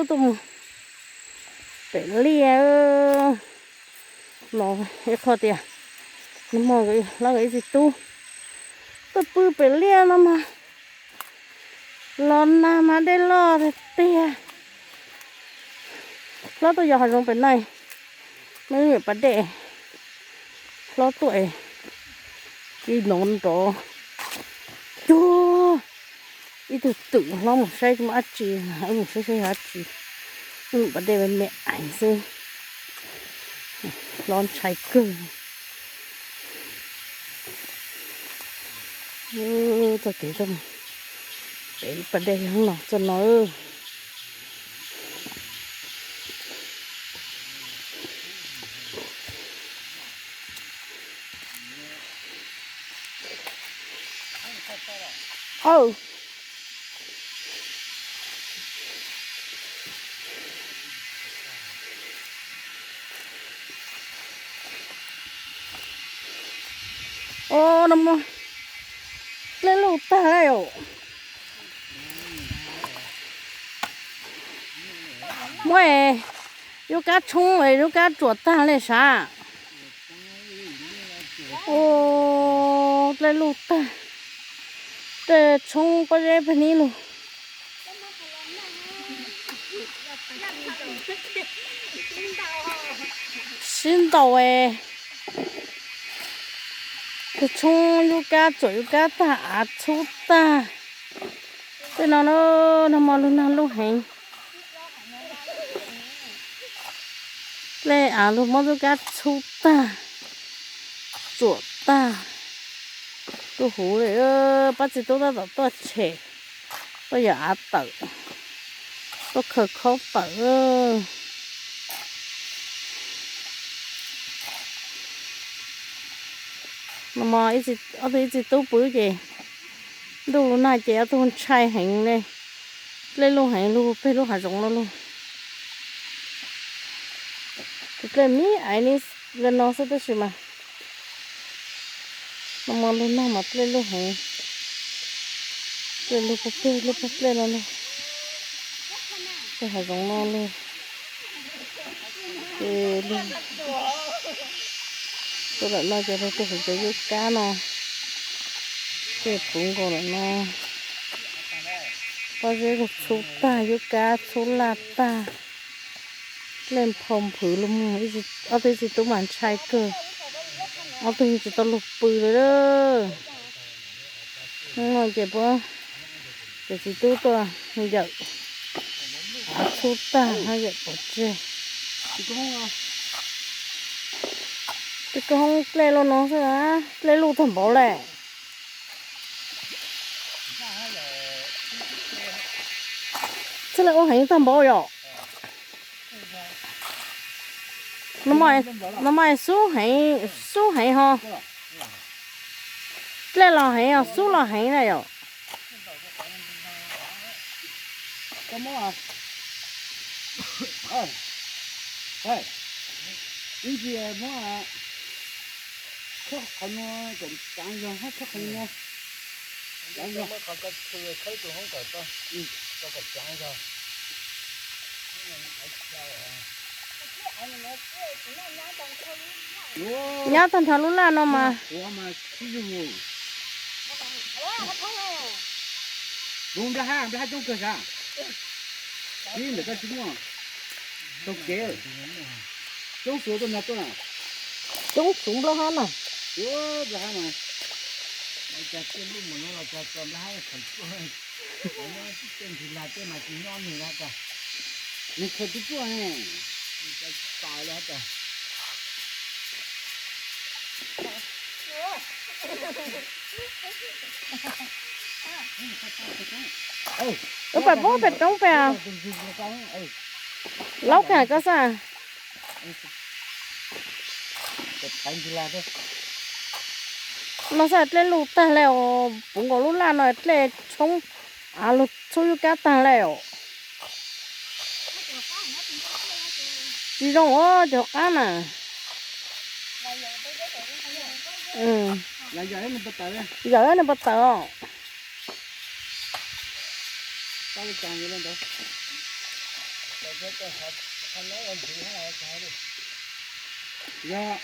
Tuaj mus pem liaj no, ib qho tias nag hmo hlob nkawd ib txiv tub tuaj pw pem liaj no mas los nag mas dej loj tiag tiag. Hlob tuaj yos hav zoov pem no, muaj ib niam pas dej hlob tuaj, ib nov nrov cuag ib tug twm, hlob mus saib tsis muaj dab tsi, wb mus saib saib yog dab tsi, ib niam pas dej me me xwb. Hlob ntshai kawg. Txoj kev pem pas dej no txoj no. Au, no mas dlej luj tag lawm. Muab yub kab tshoob, yub kab tsuam tag li sav. Ua dlej luj tag, dlej tshoob pob zeb pag nib lug. Sib ntaus, tshoob yub kab tsuam yub kab tag, av txhub tag. Tej no nag hmo lug nag luj heev. Dlej av lug muab yub kab txhub tag, tsuam tag. Tuaj huv li, pab txiv tub tab tom tuaj tshem, tuaj yam av tawm, tuaj khaws khaub tawm. Nag hmo ob tug ib txiv tub pw ces ntuj lug nag ces ob tug ntshai heev li, dlej luj heev lug peg lub hav zoov no lug. Tus dlej me aiv li no xwb tab sis mas nag hmo lug nag mas dlej luj heev, dlej luj peg lub pag dlej no lug, peg hav zoov no lug. Ces lug tuaj lawm no ces lug tuaj huv cov yub kab no, dlej puv nkaus lawm no. Pob zeb lug txhub tag, yub kab txhub laj tag, dlej nphau nphwv lug mus, ob tug ib txiv tub mas ntshai kawg, ob tug tsis tau lug pw li. Ces puab, ces txiv tub tuaj yawm av txhub tag hab yawm pov tseg. Tus koj hoob dlej luj no xwb, dlej luj tag npaum le. Txhaj le ua heev tag npaum yom. Nag hmo xub heev, xub heev ho. Dlej los heev os, xub los heev na yom. Ib ntsis muab txhob qhov no kom tsaav zog, txhob qhov no. Nyob tag nrho lub laj no mas. Nplaj hab, nplaj hab coob kawg sav. Ib ntawm koj tsis muaj tau kev. Coob xuv tuaj nrog tuaj na. Coob xuv nplaj hab na. Nplaj hab mas. Nws khaws tub tuaj ne. Wb pais pub pem roob pem. Laub kiag koj xwb. No xwb dlej luj tag le os, puv nkaus lub laj no dlej tshoob av lug txhub yub kab tag le os. Tsis zoo os cov qab na. Yawm nws puas tawm os. Yog